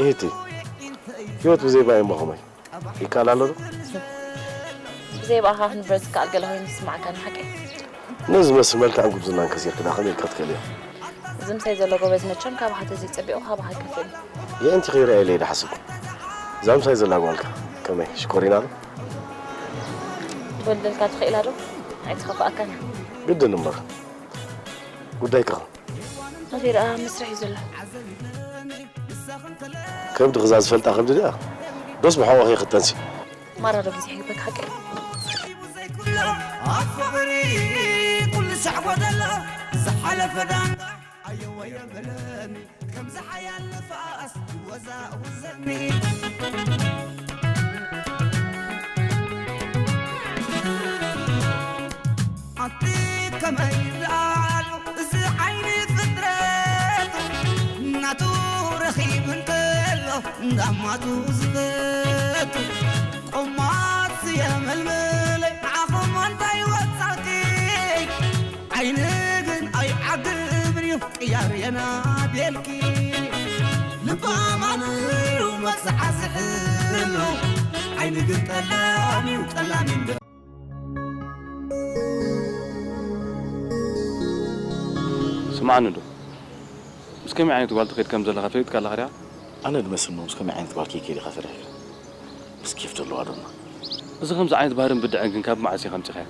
እህቲ፣ ህይወት ብዘይ ባይ እሞ ከመይ? ይከኣል ኣሎ ዶ? ብዘይ ብኣኻ ክንብረ ዝከኣል ገለ ኮይኑ ይስማዓካ ንሓቂ? ነዚ ዝመስል መልክዕን ጉብዝናን ከሲርኪ ደኣ ከመይ ኢልኪ ክትክእልዮ? እዚ ምሳይ ዘሎ ጎበዝ መቸም ካባኻ ተዘይጸቢቑ ካባኻ ኣይከፍእን። የእንቲ ከይረኣየለይ ዶ ሓሰብኩ? እዛ ምሳይ ዘላ ጓልካ ከመይ ሽኮሪና ዶ? ትወልደልካ ትኽእላ ዶ? ኣይትኸፍኣካን። ግድን እምበር። ጉዳይካ ኸ? እዚ ደኣ መስርሕ እዩ ዘሎ። ከብዲ ክዛ ዝፈልጣ ከብዲ ድኣ ዶስ ብሕቖኺ ክትጠንሲ? ማራ ዶ ግዜ ሂበካ ሓቂ? ኣብ ፍቕሪ ኩሉ ሻዕ ጎደሎ ዝሓለፈ ዳንጋ ኣየወየ በለኒ ከምዚ ሓያል ንፋስ ይወዛወዘኒ። ኣቲ ከመይ ይረኣሉ እዚ ዓይኒ ፍጥረት ናቱ ረኺቡ እንከሎ እንዳማቱ ዝፈቱ ቆማት የመልምለይ ንዓኹም እንታይ ወጻኪ ዓይኒ ግን ኣይዓግብን እዩ ቅያር የናድየልኪ ልባማን እዩ መግዛዓ ዝሕሉ ዓይኒ ግን ጠላም እዩ ጠላም እዩ ስምዓኒ ዶ? ምስ ከመይ ዓይነት ጓል ትኸይድ ከም ዘለኻ ፈሊጥካ ኣለኻ ዲኻ? ኣነ ድመስል እሞ ምስ ከመይ ዓይነት ጓል ከይከይድ ኢኻ ፈሪሕካ? ምስ ኬፍ ዘለዋ ዶ እማ? እዚ ከምዚ ዓይነት ባህርን ብድዐን ግን ካብ መዓስ ኢኻ ኣምጺኻዮ?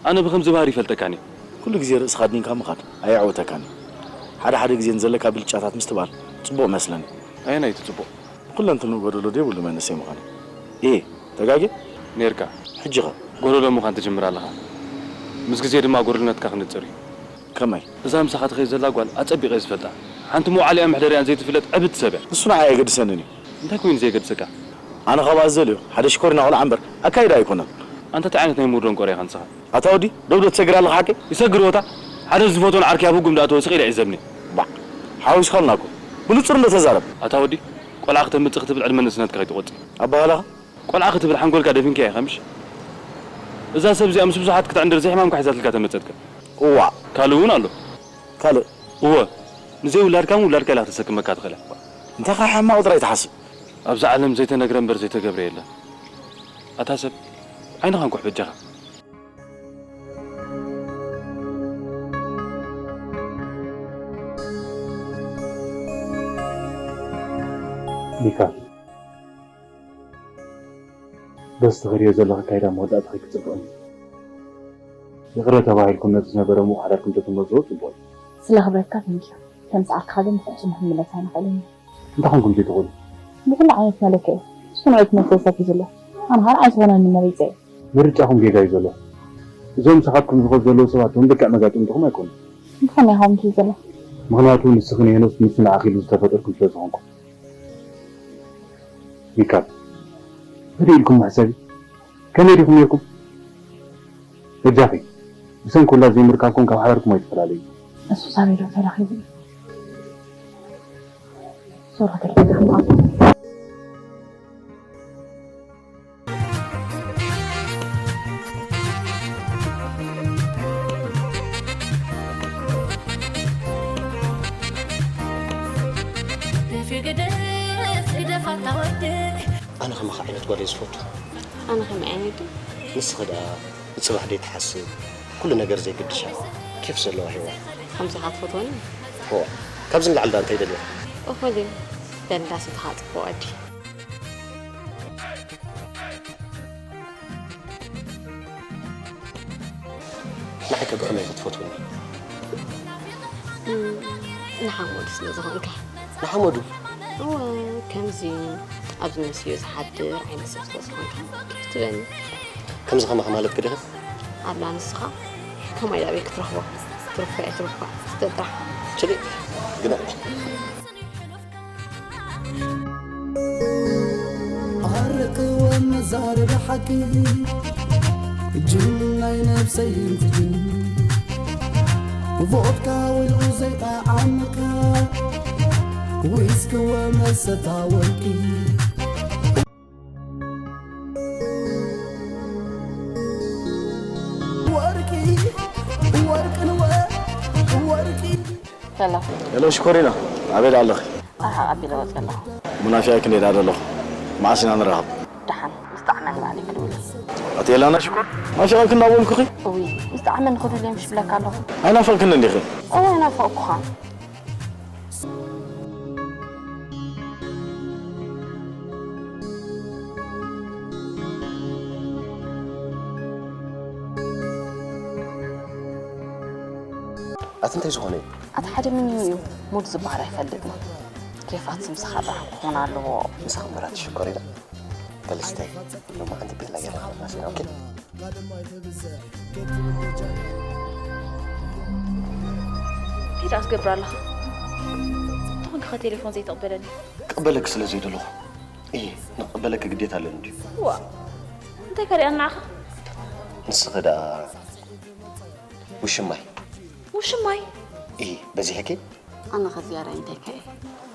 ኣነ ብኸምዚ ባህሪ ኣይፈልጠካን እየ። ኩሉ ግዜ ርእስኻ ኣድኒንካ ምኻድ ኣየዕውተካን እዩ። ሓደ ሓደ ግዜ ንዘለካ ብልጫታት ምስትብሃል ጽቡቕ እመስለኒ። ኣየናይ እቲ ጽቡቕ? ብኹለንትንኡ ጎደሎ ደይብሉ መንእሰይ ምዃን እዩ። እሂ፣ ተጋግየ? ኔርካ። ሕጂኸ? ጎደሎ ምዃን ትጅምር ኣለኻ። ምስ ግዜ ድማ ጎደልነትካ ክንጽር እዩ። ከመይ? እዛ ምሳኻ ትኸይድ ዘላ ጓል ኣጸቢቐ እየ ዝፈልጣ። ሓንቲ መውዓሊኣን መሕደሪኣን ዘይትፍለጥ ዕብድቲ ሰብ እያ። ንሱ ንዓይ ኣየገድሰንን እዩ። እንታይ ኮይኑ ዘየገድሰካ? ኣነ ካብኣ ዝደልዮ ሓደ ሽኮሪና ቆልዓ እምበር ኣካይዳ ኣይኮነን። ኣንታ እንታይ ዓይነት ናይ ሙር ደንቆሮ ኢኻ ንስኻ? ኣታ ወዲ፣ ዶብ ዶ ትሰግር ኣለኻ ሓቀይ? ይሰግር ወታ። ሓደ ዝፈትዎ ንዓርከይ ኣብ ህጉም ደኣ ተወሲኸ ኢለ ይዕዘብኒ። ባዕ፣ ሓዊስካልና እኮ። ብንጹር እንዶ ተዛረብ። ኣታ ወዲ፣ ቆልዓ ክተምጽእ ክትብል ዕድመ ንእስነትካ ከይትቖጽ። ኣባህላኻ? ቆልዓ ክትብል ሓንጎልካ ደፊንካዮ ኢኻ ምሽ? እዛ ሰብ እዚኣ ምስ ብዙሓት ክትዕንድር ዘይሕማምካ ሒዛትልካ ተመጸትካ። እዋእ። ካልእ እውን ኣሎ። ካልእ? እወ። ንዘይውላድካ እውን ውላድካ ኢላ ክትሰክመካ ትኽእል እያ። እንታይ ኸዓ ሕማቕ ጥራይ ትሓስብ። ኣብዛ ዓለም ዘይተነግረ እምበር ዘይተገብረ የለን። ኣታ ሰብ፣ ዓይንኻ እንኳዕ በጃኻ። ሚካል፣ በዚ ትኸድዮ ዘለኺ ኣካይዳ መወዳእታኺ ክጽብቕን እዩ። ይቕረ ተባሂልኩም ነቲ ዝነበረ ምዉቕ ሓዳርኩም ተትመልስዎ ጽቡቕ እዩ። ስለ ክብረትካ ተንኪዩ። ከም ዝኣልካ ግን ብፍጹም ክንምለስ ኣይንኽእልን ኢና። እንታይ ኮንኩም ዘይትኽእሉ? ብኹሉ ዓይነት መለክዒ እሱ ንዑ ትመስል ሰብ እዩ ዘሎ። ኣነ ኸኣ ንዓይ ዝኾነኒ መሪጸ እየ። ምርጫኹም ጌጋ እዩ ዘሎ። እዞም ምሳኻትኩም ዝኸዱ ዘለዉ ሰባት እውን ልክዕ መጋጥምትኹም ኣይኮኑን። ብኸመይ ኢኻ ከምኡ ትብል ዘለኻ? ምኽንያቱ ንስኺ ንሄኖስ ንሱ ንዓኺ ኢሉ ዝተፈጠርኩም ስለ ዝኾንኩም። ሚካል፣ ህድእ ኢልኩም ሕሰቢ። ከመይ ዲኹም ኔርኩም? በጃኺ፣ ብሰንኪ ውላድ ዘይምርካብኩም ካብ ሓዳርኩም ኣይትፈላለዩ። እሱስ ኣበይ ዶ ተረኺቡ እዩ? ዞር ክትብል ከም ኣቦ። ኣነ ከማኻ ዓይነት ጓል እየ ዝፈቱ። ኣነ ከመይ ዓይነት ድዩ? ንስኺ ደኣ ንጽባሕ ደይትሓስብ፣ ኩሉ ነገር ዘይግድሻ፣ ኬፍ ዘለዋ ሄዋን። ከምዚ ኢኻ ትፈትወኒ? እወ። ካብዚ ንላዕሊ ደኣ እንታይ ደሊኻ? እኹል እዩ። በል ዳስ እትኻ ጽቡቕ ወዲ። ንዓይ ከ ብኸመይ ኢኺ ትፈትውኒ? ንሓመዱ ስለ ዝኾንካ። ንሓመዱ? እወ፣ ከምዚ ኣብዚ መስልዮ ዝሓድር ዓይነት ሰብ ስለ ዝኾንካ ኬፍ ትበኒ። ከምዚ ከማኻ ማለትኪ ዲኺ? ኣላ ንስኻ ከማይ ኣበይ ክትረኽቦ? ትረኽቦ ኣይትረኽቦ፣ ስተ ጥራሕ። ችሊ፣ ግዳ። ኣርቅወ መዛረቢ ሓቂ ጅን ናይ ነብሰይ እንትጅን ቮድካ ውልኡ ዘይጠዓምካ ዊስክወ መሰታ ወርቂ ወርቂ ወርቅንወ ወርቂ ሰላም ሄሎ ሽኮሪና፣ ኣበይ ኣለኺ? ኣሓ ኣቢለ ወፅእ ኣለኹ። ሙናፊያ ክንደይ ደኣ ዘለኹ? መዓስ ኢና ንራኸብ? ደሓን ምስ ጣዕመን ባዕለይ ክድውል። ኣቲ የላና ሽኮር ናፊቐኪ እናበልኩኺ። እውይ ምስ ጣዕመን ክድልዮም ሽብለካ ኣለኹ። ኣይናፈቕክን እንዲኺ? እወ ኣይናፈቕኩኻ። ኣቲ እንታይ ዝኾነ እዩ? ኣቲ ሓደ ሚኒን እዩ። ሙድ ዝበሃል ኣይፈልጥን። ኬፋት ምሳኻ ጥራሕ ክኾን ኣለዎ። ምሳኽ ምራት ሽኮር ኢና። በልስታይ ሎማዓንቲ ቤላ ገለ ክኾና ሲና ኦኬ። እንታይ ደኣ ትገብር ኣለኻ? እንተኾንካ ቴሌፎን ዘይተቕበለኒ? ክቕበለኪ ስለ ዘይደለኹ እየ። ንክቕበለኪ ግዴታ ኣለኒ ድዩ? ዋ እንታይ ከሪኣና ንዓኻ? ንስኺ ደኣ ውሽማይ። ውሽማይ? እየ በዚሕኪ። ኣነ ከ ዝያዳ እንታይ ከ እየ?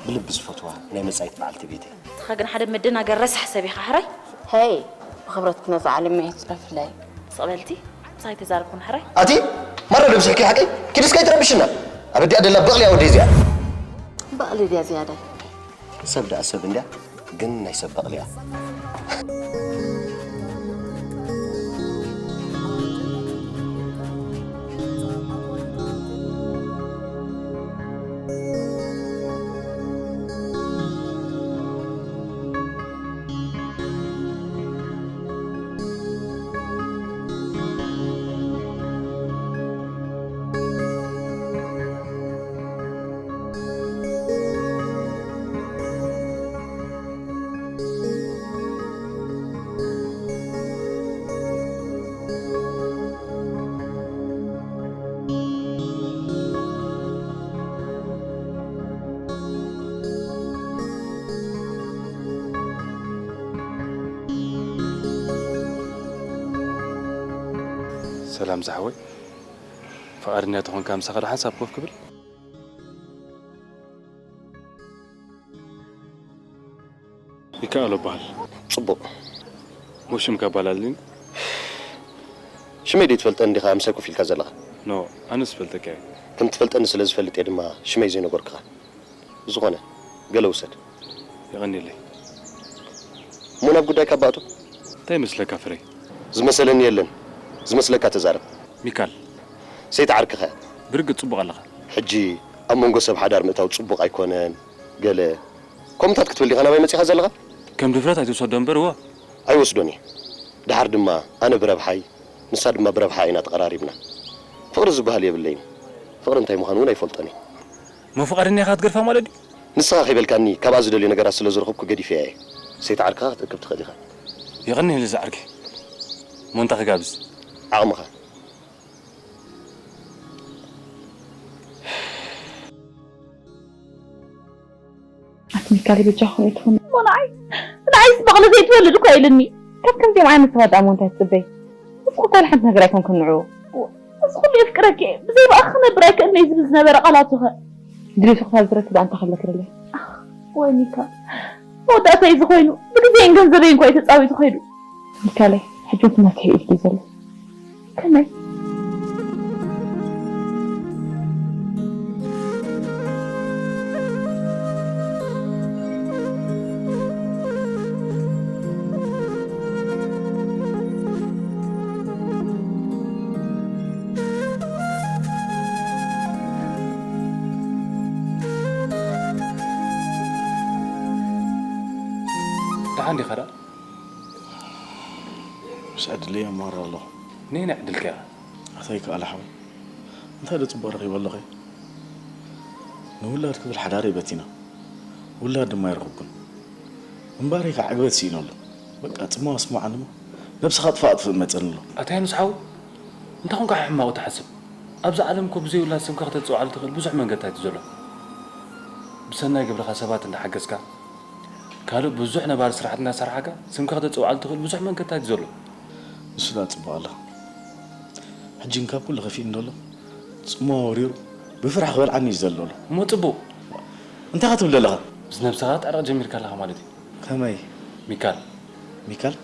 ብልቢ ዝፈትዋ ናይ መጻኢት በዓልቲ ቤተይ። ንስኻ ግን ሓደ መደናገሪ ረሳሕ ሰብ ኢኻ ሕራይ። ሄይ ብኽብረትኪ ነዛ ዓለም እየ ትጽረፍለይ። ስቕ በልቲ ምሳይ ተዛረብኩን ሕራይ። ኣቲ ማራ ዶ ብዝሕኪ ሓቂ ኪዲ እስከ ኣይትረብሽና። ኣብ ኣዲኣ ደላ በቕሊ እያ ወደይ እዚኣ። በቕሊ ድያ ዝያዳይ? ሰብ ደኣ ሰብ እንድያ ግን ናይ ሰብ በቕሊ እያ። ሰላም ዝሓወይ፣ ፍቓደኛ ተኾንካ ምሳኻ ዶ ሓንሳብ ኮፍ ክብል? ይከኣሎ በሃል። ጽቡቕ። እሞ ሽምካ ኣባላልኒ። ሽመይ ደይትፈልጠኒ ዲኻ ምሳይ ኮፍ ኢልካ ዘለኻ? ኖ፣ ኣነስ እፈልጠካ እየ። ከም ትፈልጠኒ ስለ ዝፈልጥ እየ ድማ ሽመይ ዘይነገርኩኻ። ብዝኾነ፣ ገለ ውሰድ። የቐንየለይ። እሞ ናብ ጉዳይካ ባእቱ። እንታይ ይመስለካ ፍረይ? ዝመሰለኒ የለን። ዝመስለካ ተዛረብ። ሚካል። ሰይቲ ዓርክኻ እያ። ብርግጽ ጽቡቕ ኣለኻ። ሕጂ ኣብ መንጎ ሰብ ሓዳር ምእታው ጽቡቕ ኣይኮነን። ገለ ከምኡታት ክትብል ዲኻ ናባይ መጺኻ ዘለኻ? ከም ድፍረት ኣይትውሰዶ እምበር፣ እወ። ኣይወስዶን እየ። ደሓር ድማ ኣነ ብረብሓይ፣ ንሳ ድማ ብረብሓ ኢና ተቐራሪብና። ፍቕሪ ዝበሃል የብለይን። ፍቕሪ እንታይ ምዃኑ እውን ኣይፈልጦን እየ። እሞ ፍቓደኛ ኢኻ ክትገድፋ ማለት ድዩ? ንስኻ ከይበልካኒ ካብኣ ዝደልዮ ነገራት ስለ ዝረኸብኩ ገዲፈያ እየ። ሰይቲ ዓርክኻ ክትእክብ ትኽእል ኢኻ። የቐንየለይ ዝዓርከይ። እሞ እንታይ ክጋብዝ? ዓቕምኻ። ኣቲ ሚካል በጃኹም ኣይትኹኑ። እሞ ንዓይ ንዓይስ በቕሊ ዘይትወልድ እኳ ኢልኒ። ካብ ከምዚኦም ዓይነት ሰባት ደኣ እሞ እንታይ ትጽበይ? እስኺ ጓል ሓንቲ ነገር ኣይኮንክን ንዕኡ። እዚ ኩሉ የፍቅረኪ እየ፣ ብዘይ ብኣኺ ክነብር ኣይክእልን እየ ዝብል ዝነበረ ቃላቱ ኸ? ድሌቱ ክሳብ ዝረክብ ኣንታ ከለኪ ደለይ። ኣኽ፣ ወይ ሚካ፣ መወዳእታ እዩ ዝኾይኑ። ብግዜን ገንዘበይን እኳ እዩ ተጻዊቱ ኸይዱ። ሚካለይ፣ ሕጂ እውን ትመክሒ ኢልኪ ዘሎ። ከመይ? ደሓን ዲኻ ደኣ? ምስ ዕድለይ እማረር ኣለኹ። ነየናይ ዕድልካ ኢኻ? ኣታ ይከኣል ሓወይ፣ እንታይ ዶ ጽቡቕ ረኺበ ኣለኹ? ንውላድ ክብል ሓዳረይ በቲነ፣ ውላድ ድማ ኣይረኸብኩን። እምበኣረይ ከዓ ዕግበት ስኢነሉ። በቃ ጽምዋ ስምዓኒ እሞ ነብስኻ ጥፋእ ኣጥፍእ መጸኒ ኣሎ። ኣታ ዮኑስ ሓወይ፣ እንታይ ኮንካ ሕማቕ ትሓስብ? ኣብዛ ዓለም እኮ ብዘይ ውላድ ስምካ ከተጽውዓሉ ትኽእል ብዙሕ መንገድታት እዩ ዘሎ። ብሰናይ ግብርኻ ሰባት እንዳሓገዝካ፣ ካልእ ብዙሕ ነባሪ ስራሕቲ እናሰራሕካ ስምካ ከተጽውዓሉ ትኽእል ብዙሕ መንገድታት እዩ ዘሎ። ንሱ ደኣ ጽቡቕ ኣሎ። ሕጂ ግን ካብ ኩሉ ከፊእኒ ዘሎ ጽምዋ ወሪሩ ብፍርሒ ክበልዓኒ እዩ ዘሎ። እሞ ጽቡቕ። እንታይ ኢኻ ትብል ዘለኻ? ምስ ነብስኻ ክትዕረቕ ጀሚርካ ኣለኻ ማለት እዩ። ከመይ? ሚካል። ሚካል?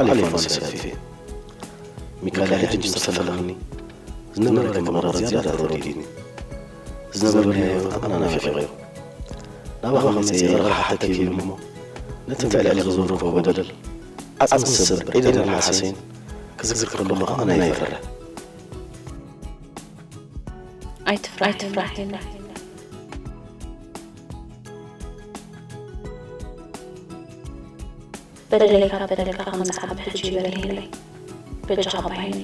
ሓሊፋ ንሰፊ። ሚካኤል ሕጂ ምስ ተፈለኸኒ ዝነበረካ መቕረር ዝያዳ ተወዲድኒ። ዝነበርናዮ ኣና ናፊቐዮ። ናባኻ መጺአ ይቕረኻ ሓተኪ ይብል እሞ ነቲ ልዕሊ ዝገበርክዎ በደል ዓጽሚ ሰብ ዒደን ሓሰይን ክዝክር ከለኹ ኣና ይፈርሕ። ኣይትፍራሕ ኣይትፍራሕ። በደለይ ካብ በደልካ ከም ዝዓቢ ሕጂ እዩ በሪህለይ። በጃኻ ባይኒ።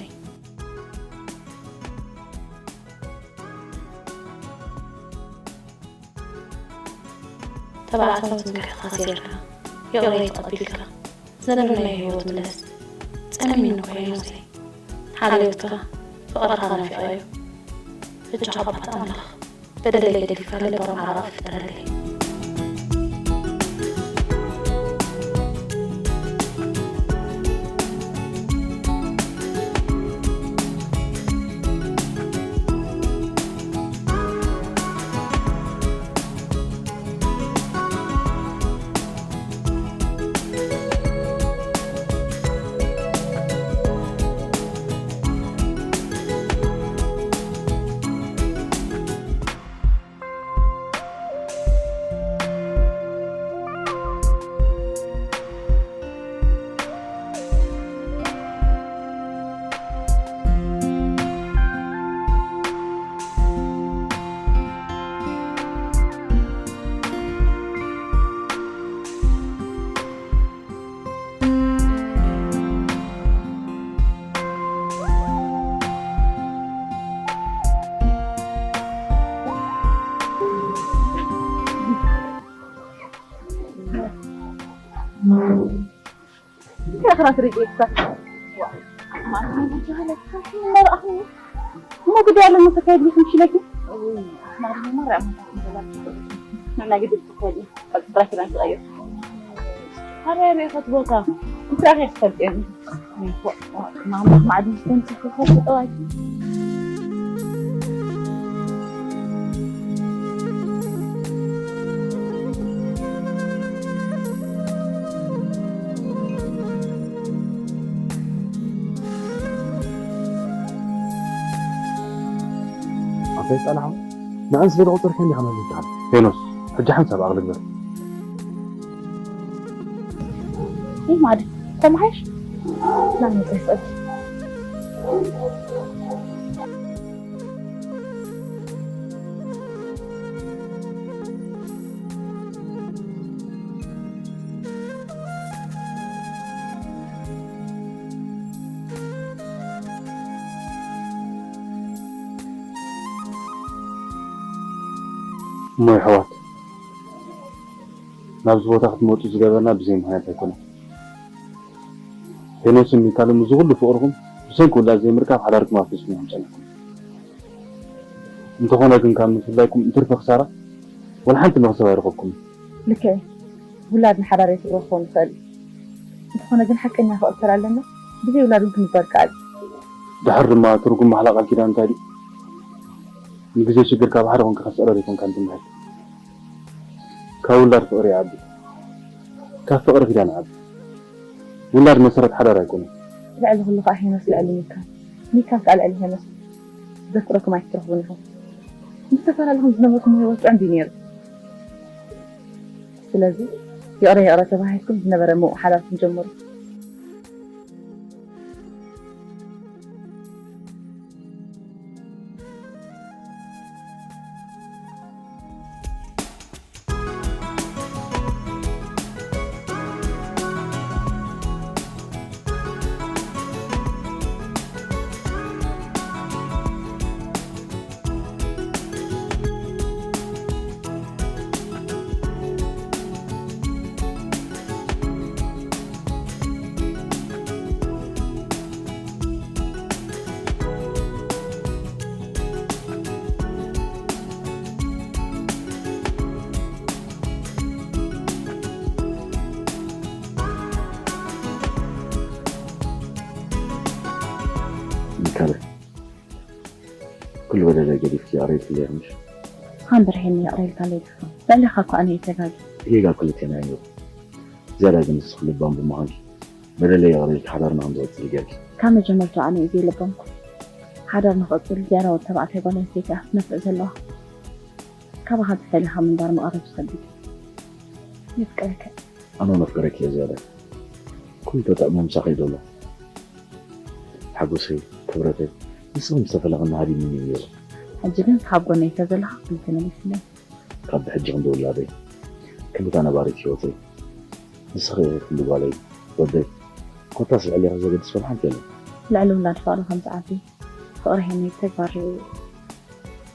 ተባዕታዊ ትምክሕትኻ ሰይርካ፣ ይቕረይ ተቐቢልካ፣ ዝነበርናዮ ህይወት ምለስ። ጸሚምኒ እኮ ሄኖሰይ። ሓልዮትካ፣ ፍቕርኻ ናፊቐዮ። በጃኻ ኣባት ኣምላኽ፣ በደለይ ገዲፍካ ለባም ዓራቒ ፍጠረለይ። እንታይ ክራክ ርኢካ? መርኣኹ እሞ ግዲ ያለ መተካየድ ቢስ ምሽለኪ? ናይ ግዲ ትኸዲ። ጥራይ ክዳን ትቐይር። ኣበይ ርኢኸት ቦታ? እንታይ ኢኺ ትፈልጥየኒ? ማማ ማዕድን ስፖንሰር ተፈልጥዋይ። ኣንታይ ጻንሖ ንዕን ስለ ዝቑጽር ከንዲ ከመልካ ሄኖስ ሕጂ ሓንሳብ ኣቕሊ ግበር። ይህ ማለት ተማሃሽ ናምን ጸጸት እሞ የሕዋት ናብዚ ቦታ ክትመፁ ዝገበርና ብዘይ ምክንያት ኣይኮነን። ሄኖስን ሚካልን እዚ ኩሉ ፍቅርኩም ብሰንኪ ውላድ ዘይምርካብ ሓዳርኩም ኣፍሪስኩም ኢኹም ፀኒሕኩም። እንተኾነ ግን ካብ ምፍላይኩም እንትርፊ ክሳራ ወላ ሓንቲ መኽሰብ ኣይረኸብኩምን። ልክዕ እዩ። ውላድ ንሓዳር የፍቅሮ ክኸውን ይኽእል እዩ። እንተኾነ ግን ሓቀኛ ፍቅሪ እንተላለና ብዘይ ውላድ እውን ክንበር ይከኣል እዩ። ድሓር ድማ ትርጉም ማሕላ ቃል ኪዳን እንታይ ድዩ? ንግዜ ሽግር ካብ ሓደ ኮንካ ክትስዕረር ኣይኮንካን ትምሕል። ካብ ውላድ ፍቕሪ ይዓቢ። ካብ ፍቕሪ ኪዳን ይዓቢ። ውላድ መሰረት ሓዳር ኣይኮነን። ልዕሊ ኩሉ ከኣ ሄኖስ ልዕሊ ሚካን፣ ሚካን ከኣ ልዕሊ ሄኖስ ዘፍቅረኩም ኣይትረኽቡን ኢኹም። ምስ ተፈላለኹም ዝነበርኩም ህይወት ጥዑም ድዩ ነይሩ? ስለዚ ይቕረ ይቕረ ተባሂልኩም ዝነበረ ምዉቕ ሓዳርኩም ጀምሩ። ሚካለ ኩሉ በደለ ገዲፍኪ ይቕረ ኢልክለይ ኢኺ ምሽ? ንስኻ እምበር ሄኒ ይቕረ ኢልካለይ ዲኻ? ልዕሌኻ እኮ ኣነ እየ ተጋግየ። ጌጋ ክልቴና እዩ። ዝያዳ ግን ንስኺ ልባም ብምዃንኪ መለለይ ይቕረ ኢልኪ ሓዳርና ከም ዝቕጽል ጌርኪ። ካብ መጀመርታ ኣነ እየ ዘይለበምኩ። ሓዳር ንኽቕጽል ዝያዳ ወዲ ተባዕታይ ጓል ኣንስተይቲ እያ ክትነፍዕ ዘለዋ። ካባኻ ተፈሊኻ ምንባር መቐረት ዝኸብድ እዩ። የፍቅረካ። ኣነ እውን ኣፍቅረኪ እየ ዝያዳ። ኩሉ ተጠቕመ ምሳኺ እዩ ዘሎ። ሓጎሰይ፣ ክብረተይ፣ ንስኺ ምስ ተፈለኽኒ ሃዲሙኒ እዩ ነይሩ። ሕጂ ግን ካብ ጎነይ እንተዘለኻ ኩሉ ተመሊሱለይ። ካብ ብሕጂ ክንዲ ውላደይ፣ ክልተ ነባሪት ህይወተይ፣ ንስኺ ኢኺ ኩሉ ጓለይ፣ ወደይ። ኮታስ ልዕሌኺ ዘገድስ ወላ ሓንቲ የለን። ልዕሊ ውላድ ፍቕሪ ከም ዝዓቢ ፍቕሪ ሄኒ ብተግባር ርእዩ እዩ።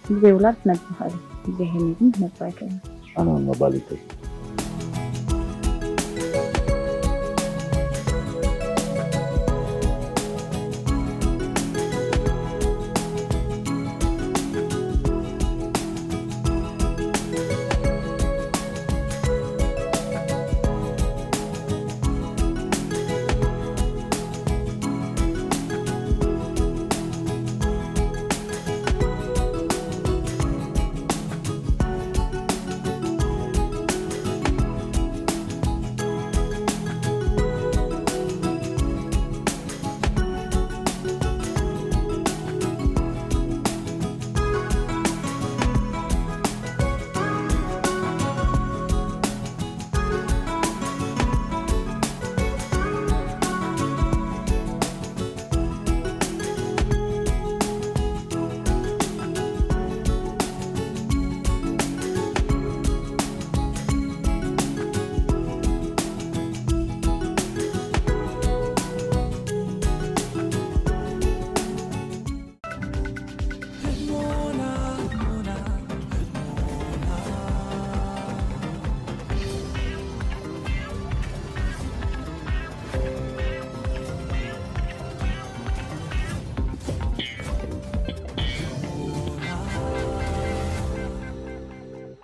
ብዘይ ውላድ ክነብር ይኽእል እዩ፣ ብዘይ ሄኒ ግን ክነብር ኣይክእልን። ኣነ እውን መባልዕተይ